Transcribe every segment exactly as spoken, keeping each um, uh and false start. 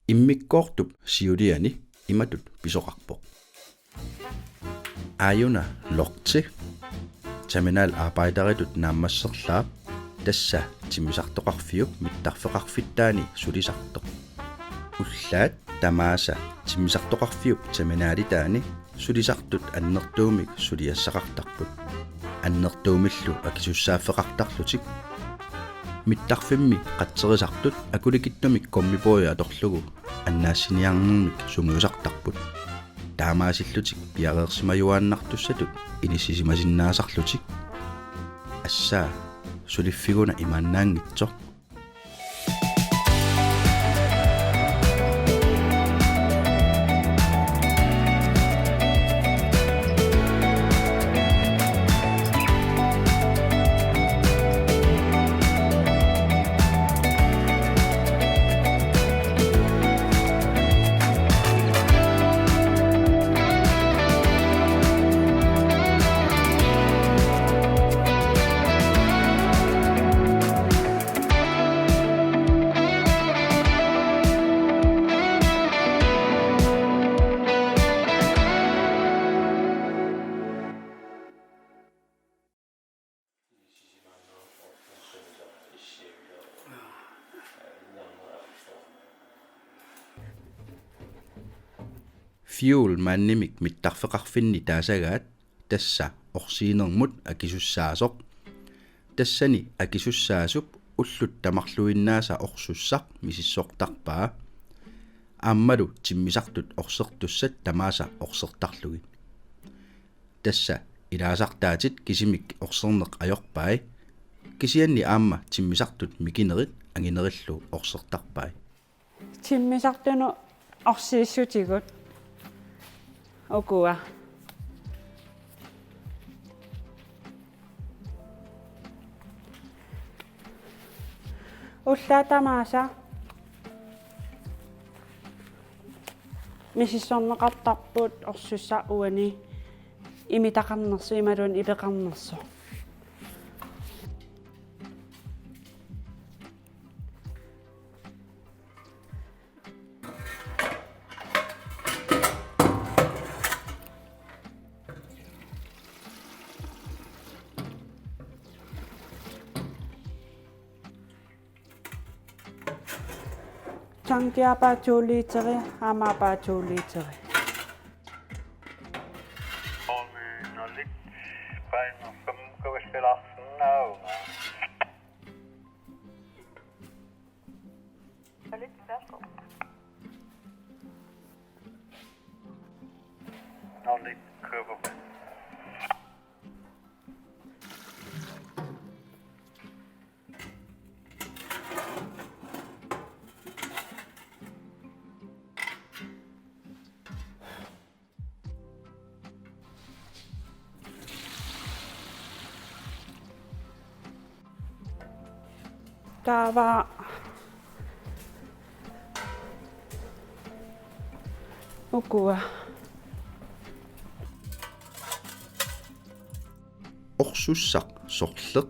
Immikkoortup siuliani imatut pisoqarpoq: Aajuna Lotte, terminalarbejderitut naammasserlaaq, tassa timmisartoqarfiup mittarfeqarfittaani sulisartoq. Ullaat tamaasa timmisartoqarfiup terminalitaani sulisartut annertuumik suliassaqartarput, annertuumillu akisussaaffeqartarlutik. Mittarfimmi qatserisartut akulikittumik gummibådi atorlugu annaassiniarnermik sungiusartarput, taamaasillutik piareersimajuaannartussatut inissisimasinnaasarlutik. Assaa, suliffiguna imaannaanngitsoq. Fuel maannamik mittarfeqarfinni taasagaat, tassa orsiinermut akisussaasoq. Tassani akisussaasup ullut tamarluinnaasa orsussaq misissortarpaa, aammalu timmisartut orsertussat tamaasa orsertarlugit. Tassa ilaasartaatit kisimik orserneq ajorpai, kisianni aamma timmisartut mikinerit anginerillu orsertarpai. Timmisartunut orsiissutigut ukua. Ullaat tamaasa misissorneqartarput orsussaq uani imitaqarnersoq imaluunniit ipeqarnersoq. Tankiapa to literi, aammaapa to literi. Nul et, Paino fem, Kavassi Larsen, Nauma. Nul et, København. Taava ukua. Orsussaq sorleq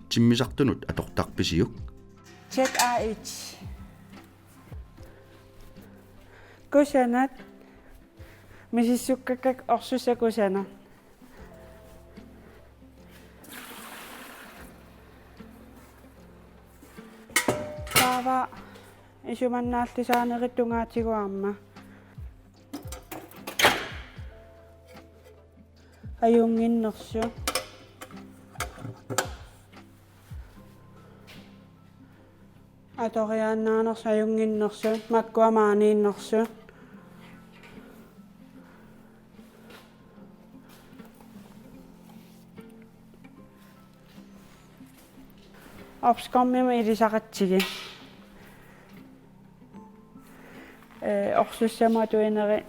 timmisartunut atortarpisiuk? Z A et. Kusanat. Misissukkakka orsussat kusanat. Taava isumannaallisaanerit tungaatigut aamma. Ajunnginnersut. Atoriaannaanersut, ajunnginnersut, makkua maaniinnersut. Opskummimut ilisaqatsigit. Ee, orsussamut atuinerit.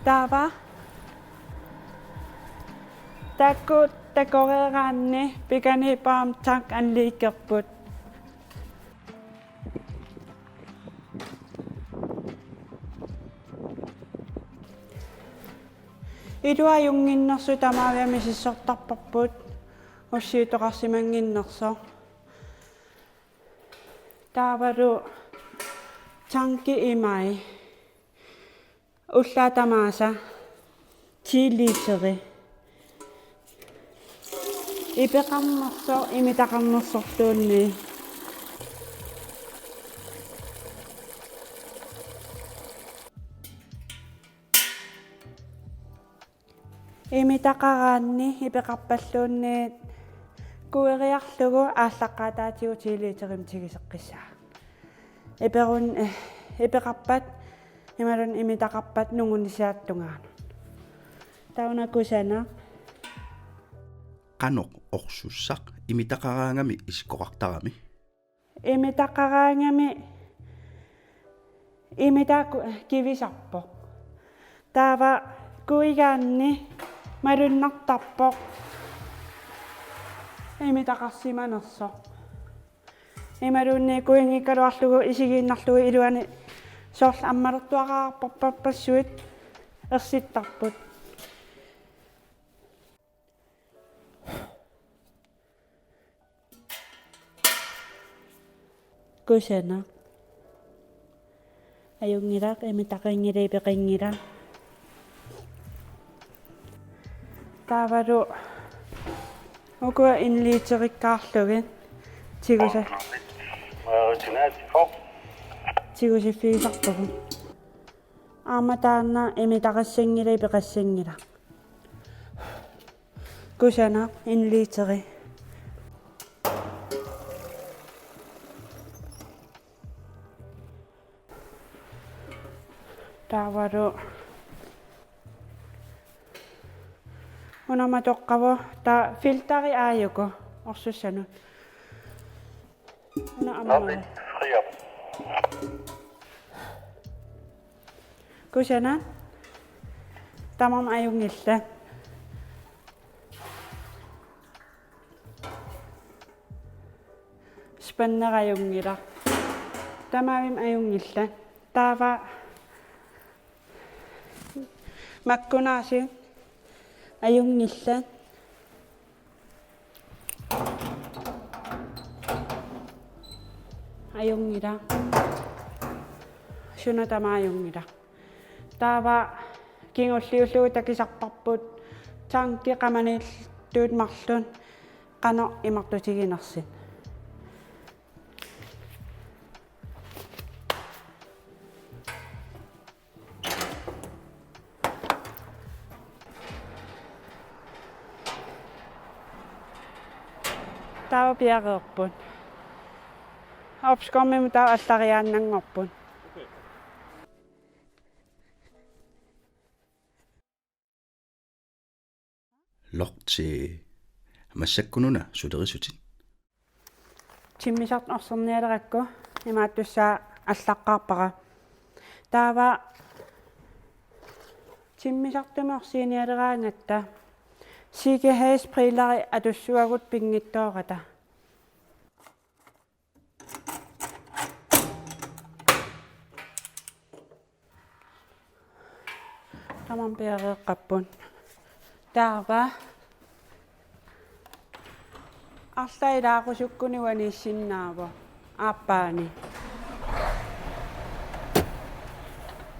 Taava taakku takoreeraanni Bikani Balm Tank anliikerput. Ilua ajunnginnersut tamaavimmi misissortarparput. Ussiuttoqarsimannginnersoq. Taavalu tanki imai. Ullaaq tamaasa ti literi. Ipeqarnersoq, imitaqarnersorluunniit. Imitaqaraanni ipeqarpalluunniit kuiriarlugu aallaqqaataatigut ti literimik tiguseqqissaaq. Iperun-, eh, ipeqarpat imaluunniit imitaqarpat nungunnisaata tungaanut. Taava una kusanaq. Qanoq orsussaq imitaqaraangami isikkoqartarami? Imitaqaraangami imitaq ku-, kivisarpoq. Taava kuigaanni malunnartarpoq imitaqarsimanersoq. Imaluunniit kuinngikkaluarlugu isigiinnarlugu iluani soorlu ammalertuaqarparpassuit ersittarput. Kusanaq. Ajunngilaq, imitaqanngilaq, ipeqanngilaq. Taavalu ukua en literikkaarlugit tigusa-, Originalt. Tigusiffigisarpagut. Aamma taanna imitaqassanngilaq, ipeqassanngilaq. Kusanaq, en literi. Taavalu una matoqqavoq, taava filteri aajuku orsussanut. Una ammava. Kusanaq. Tamarmik ajunngillat. Spændera ajunngilaq. Tamaavimmik ajunngillat. Taava makkunaasit ajunngillat. Ajunngilaq. Suna tamaat ajunngilaq. Taava kingulliullugu takusarparput tanki qamaniillutit marluk qanoq imartutiginersut. Taava piareerput. Opskummimut taava allariaannanngorput. Lorti, massakkut una sulerisutit? Timmisartut orsernialerakku imaattussaat allaqqaarpara. Taava timmisartumik orsiinialeraangatta sikkerhedsbriller atussuagut pinngitsoorata. Tamarmik piareeqqapput. Taava arlaat ilaarusukkuni uaniissinnaavoq aappaani.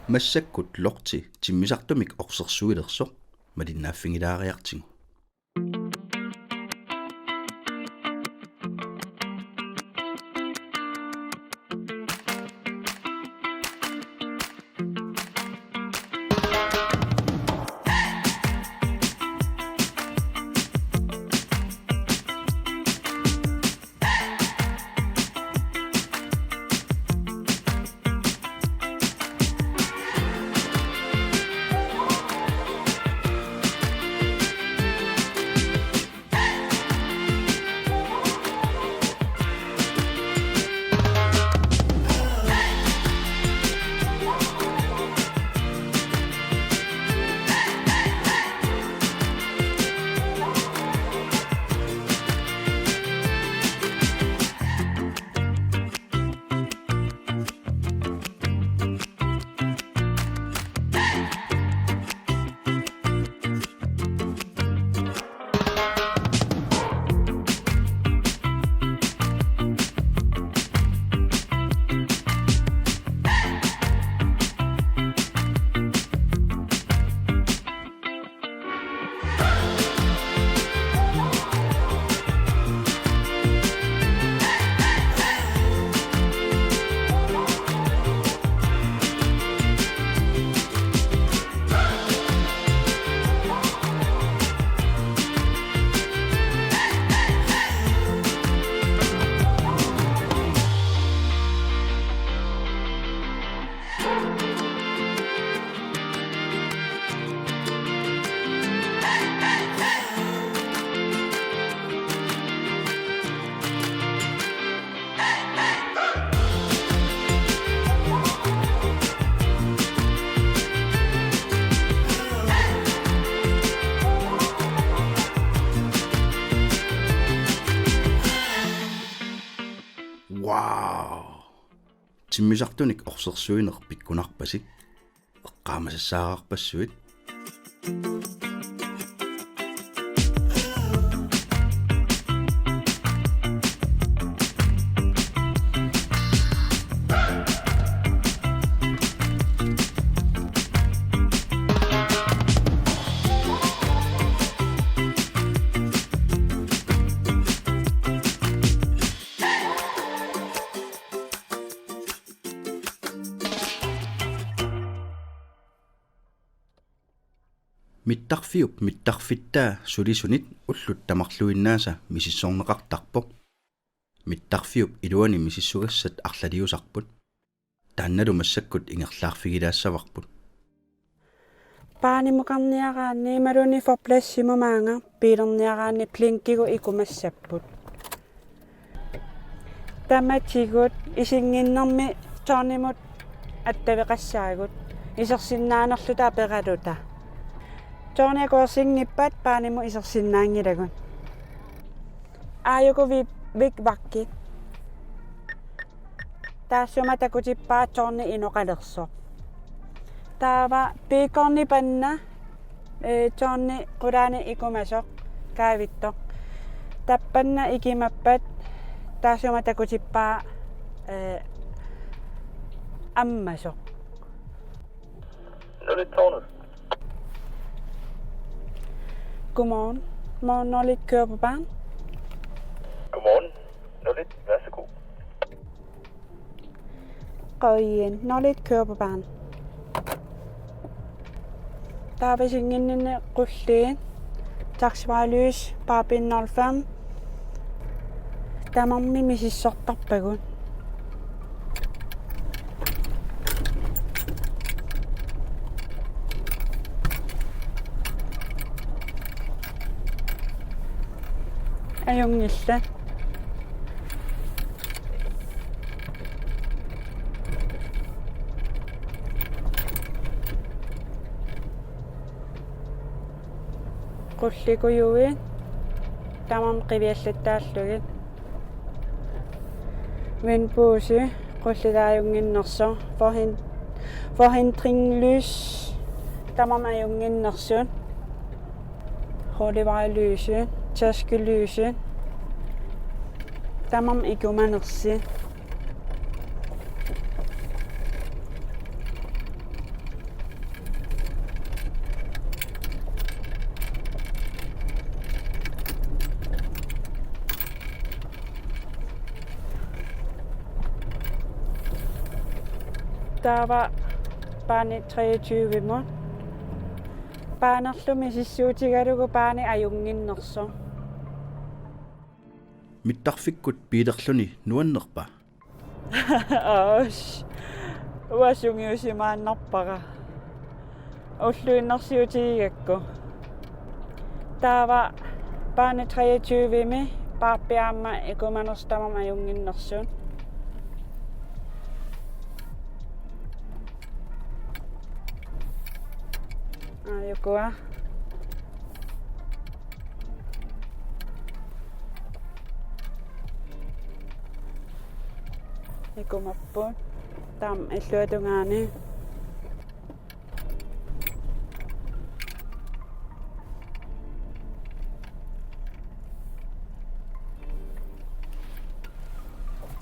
Massakkut Lorti timmisartumik orsersuilersoq malinnaaffigilaariartigu. Wow! Timmisartunik orsersuineq pikkunarpasi. Eqqaamasassaareerpassuit. Mittarfiup mittarfittaa sulisunit ullut tamarluinnaasa misissorneqartarpoq. Mittarfiup iluani misissugassat arlaliusarput. Taannalu massakkut ingerlaarfigilaassavarput. Baanimukarniaraanni imaluunniit forpladsimut maanga biilerniaraanni blinkigut ikumassapput. Tamatigut isinnginnermi tårnimut attaveqassaagut isersinnaanerluta aperaluta. Tårni akuersinngippat baanimut isersinnaanngilagut. Aajuku vi-, vigvakki. Taassuma takutippaa tårni inoqalersoq. Taava piikorni panna, eh, tårni qulaani ikumasoq, kaavittoq. Tappanna ikimappat taassuma takutippaa, eh, ammasoq. Nul et tårnet. Godmorgen. Morgen nul et kører på banen. Godmorgen. Nul et, værsgo. Gå igen. Nul et kører på banen. Taava isinnginninni qulliit. Taxavarelys, Barbie nul fem. Tamarmik misissortarpagut. Ajunngillat. Qullikujuit tamarmik qiviallattaallugit. Vindbussi, qulliit ajunnginnersoq. Forhin-, forhindringslys, tamarmik ajunnginnersut. Rullevejslyset, tærskellyset, tamarmik ikumanersut. Taava baani treogtyvemut. Baanerlu misissuutigalugu baani ajunnginnersoq. Mittarfikkut biilerluni nuannerpa? Aas. Uanga sungiusimaannarpara. Ulluinnarsiutigigakku. Taava baani treogtyvemi Barbie aamma ikumanersut tamarmik ajunnginnersut. Aajukua. Ikumapput. Taama illuatungaani.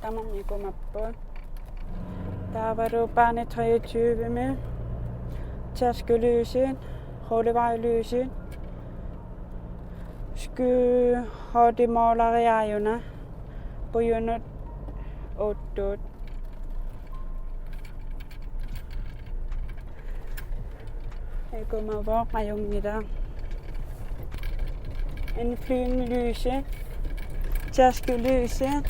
Tamarmik ikumapput. Taavalu baani treogtyvemi tærskellyset, rullevejslyset, sky-, H D-måleri aajuna, pujunut uttut. Ikumavoq, ajunngilaq. Indflyvningslyset, tærskellyset,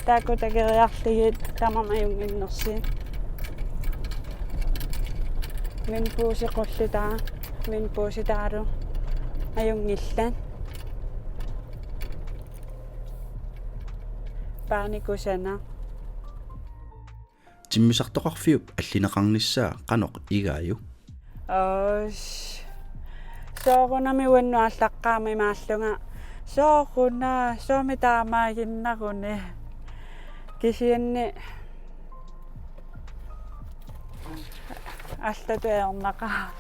taakku takeriarlugit tamarmik ajunnginnersut. Vindbussi qullitaa, vindbussi taavalu ajunngillat. Baani kusanaq. Timmisartoqarfiup allineqarnissaa qanoq igaajuk? Aas. Soorunami uannut aallaqqaammut imaallunga: Sooruna, soormi taamaaginnaruni? Kisianni allatut ajornaqaaq.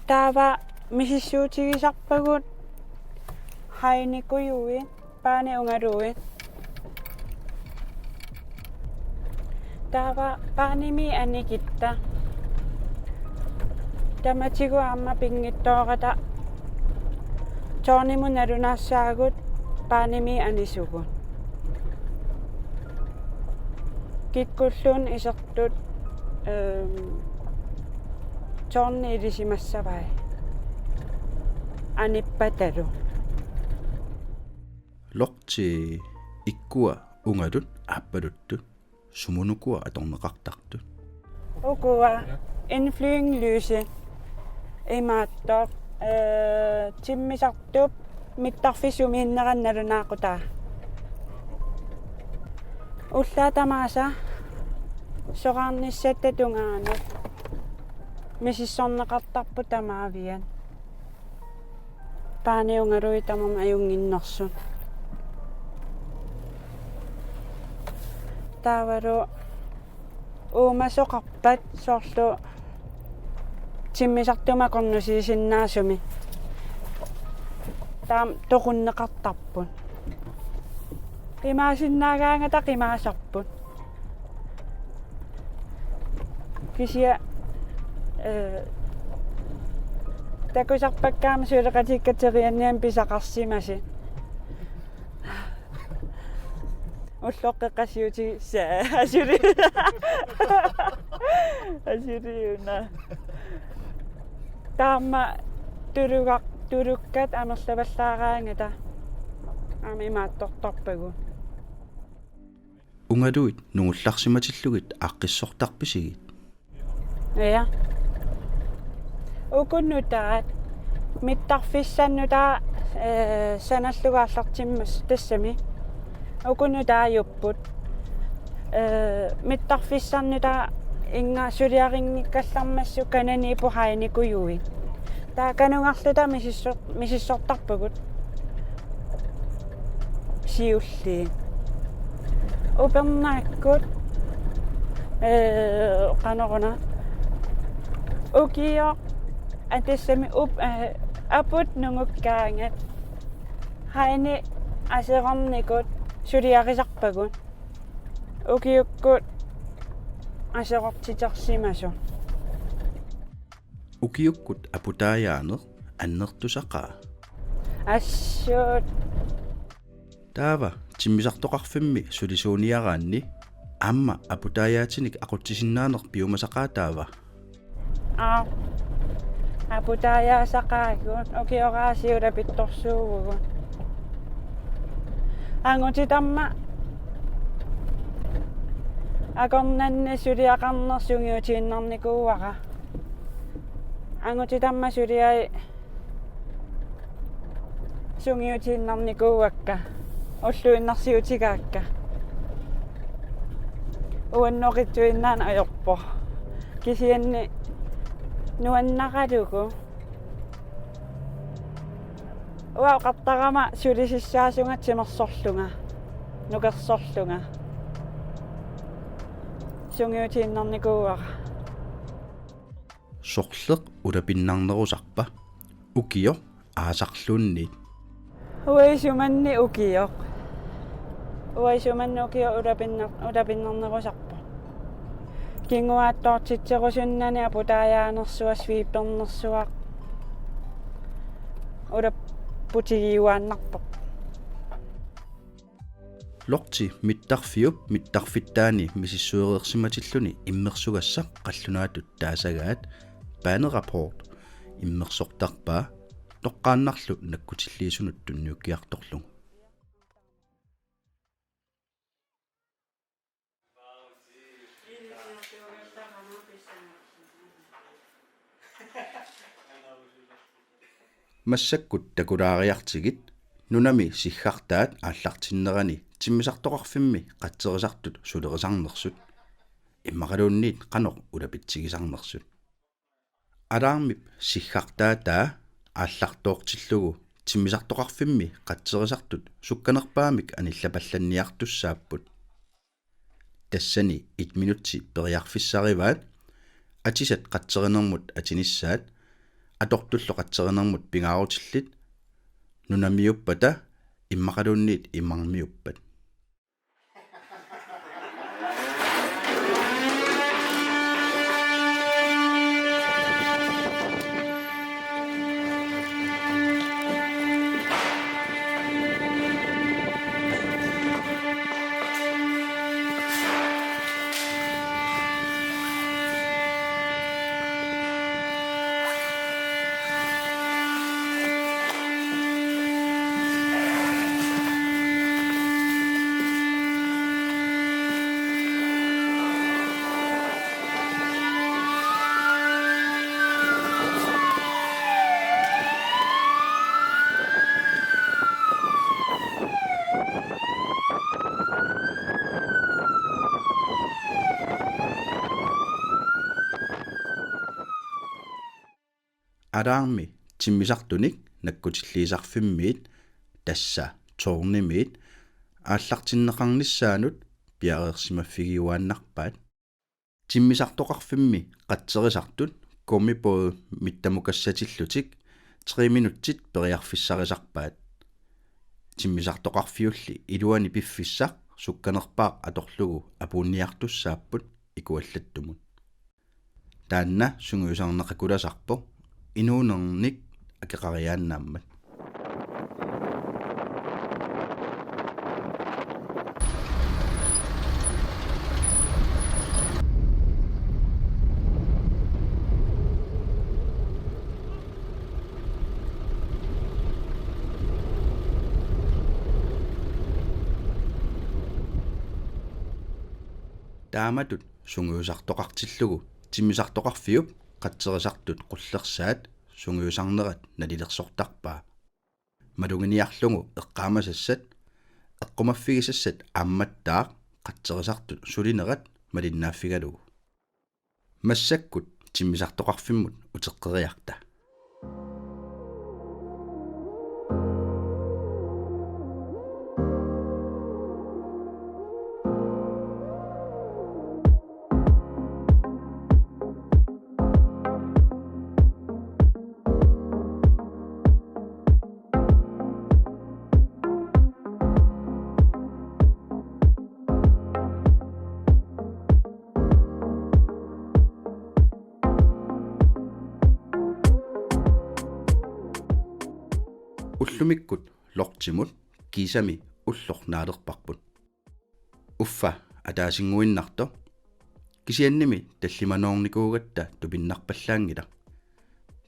Taava misissuutigisarpagut hajnikujuit, paani ungaluit. Taava paanimi anikitta. Tamatigut aamma pinngitsoorata tårnimut nalunaassaagut paanimi anisugut. Kikkulluunniit isertut, ehm, tårni ilisimassavai anippatalu. Lorti, ikkua ungalut aappaluttut, sumut ukua atorneqartartut? Ukua, en flying lyse. Imaattoq, eh, timmisartup mittarfik sumiinnerani nalunaaqutaa. Ullaat tamaasa soraarnissatta tungaanut misissorneqartarput tamaaviat. Paani ungaluit tamarmik ajunnginnersut. Taavalu uumasoqarpat soorlu timmisartumut akornusiisinnaasumik. Taama toqunneqartarput. Qimaasinnaagaangata qimaasarput. Kisianni, eh, takusarpakka aamma suleqatikka teriannianik pisaqarsimasut. Ulloqqeqqasiutigissai. Asuli. Asuli una. Taama tuluga-, tulukkat amerlavallaaraangata aamma imaattortarpagut. Ungaluit nungullarsimatillugit aaqqissortarpisigit? Ja. Uku nutaat mittarfissat nutaat, eh, sanallugu aallartimmassuk tassami. Uku nutaajupput. Eh, mittarfissat nutaat inga suliarinngikkallarmassuk kananiipput hajnikujuit. Taava kanungarluta misissor-, misissortarpagut. Siulliit. Upernaakkut, eh, qanoruna. Ukioq, aa, tassami up-, eh, aput nungukkaangat. Hajni aserornikut suliarisarpagut. Ukiukkut aserortitersimasut. Ukiukkut aputaajaaneq annertusaqaa. Assut. Taava timmisartoqarfimmi sulisuuniaraanni aamma aputaajaatinik aqutsisinnaaneq piumasaqaataava? Aa. Aputaajaasaqaagut, ukioraasiit ulapittorsuuvugut. Angutitarma akornanni suliaqarneq sungiutiinnarnikuuara. Angutitarma suliai sungiutiinnarnikuuakka, ulluinnarsiutigaakka. Uannoqitsuinnaan ajorpoq. Kisianni nuannaralugu. Uanga oqartarama sulisissaasunga timersorlunga, nukersorlunga. Sungiutiinnarnikuuara. Sorleq ulapinnarnerusarpa, ukioq aasarluunniit? Uanga isumanni ukioq. Uanga isumanni ukioq ulapinnar-, ulapinnarnerusarpoq. Kinguaattoortitserusunnani aputaajaanersuaq, sweepernersuaq ulapputigiuaannarpoq. Lorti mittarfiup mittarfittaani misissuereersimatilluni immersugassaq qallunaatut taasagaat Baanerapport immersortarpaa toqqaannarlu nakkutilliisunut tunniukkiartorlugu. Massakkut takulaariartigit nunami siggartaat aallartinnerani timmisartoqarfimmi qatserisartut sulerisarnersut, immaqaluunniit qanoq ulapitsigisarnersut. Alarmip siggartaataa aallartoortillugu timmisartoqarfimmi qatserisartut sukkanerpaamik anillapallanniartussaapput. Tassani et minutsi periarfissarivaat atisat qatserinermut atinissaat, atortullu qatserinermut pingaarutillit, nunamiuppata immaqaluunniit imarmiuppat. Alarmi timmisartunik nakkutilliisarfimmiit, tassa tårnimiit, aallartinneqarnissaanut piareersimaffigiuaannarpaat. Timmisartoqarfimmi qatserisartut gummibåde mittamukassatillutik tre minutsit periarfissarisarpaat. Timmisartoqarfiulli iluani piffissaq sukkanerpaaq atorlugu apuunniartussaapput ikuallattumut. Taanna sungiusarneqakulasarpoq inuunernik akeqariaannaammat. Taamatut sungiusartoqartillugu timmisartoqarfiup qatserisartut qullersaat sungiusarnerat nalilersortarpaa. Maluginiarlugu eqqaamasassat, eqqumaffigisassat aammattaaq qatserisartut sulinerat malinnaaffigalugu. Massakkut timmisartoqarfimmut uteqqeriarta. Ullumikkut lortimut kiisami ulloq naalerparput. Uffa ataasinnguinnartoq. Kisiannimi tallimanoornikuugatta tupinnarpallaanngilaq.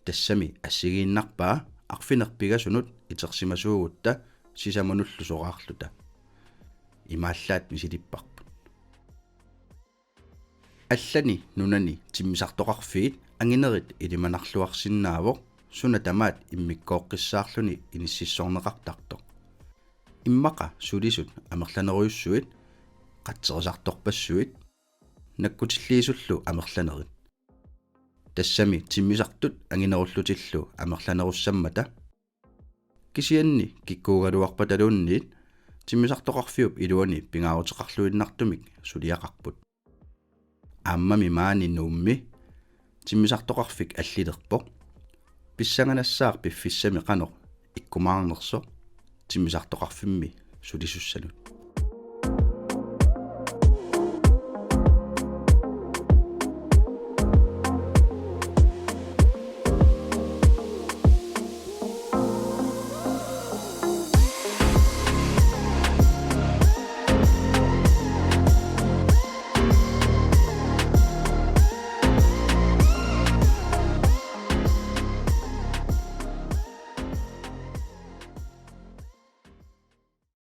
Tassami assigiinnarpaa arfineq-pingasunut itersimasuugutta sisamanullu soraarluta. Imaallaat misilipparput. Allani nunani timmisartoqarfiit anginerit ilimanarluarsinnaavoq suna tamaat immikkooqqissaarluni inississorneqartartoq. Immaqa sulisut amerlanerujussuit, qatserisartorpassuit, nakkutilliisullu amerlanerit. Tassami timmisartut anginerullutillu amerlanerussammata. Kisianni kikkuugaluarpataluunniit timmisartoqarfiup iluani pingaaruteqarluinnartumik suliaqarput. Aammami maani Nuummi timmisartoqarfik allilerpoq. Pissanganassaaq piffissami qanoq ikkumaarnersoq timmisartoqarfimmi sulisussanut.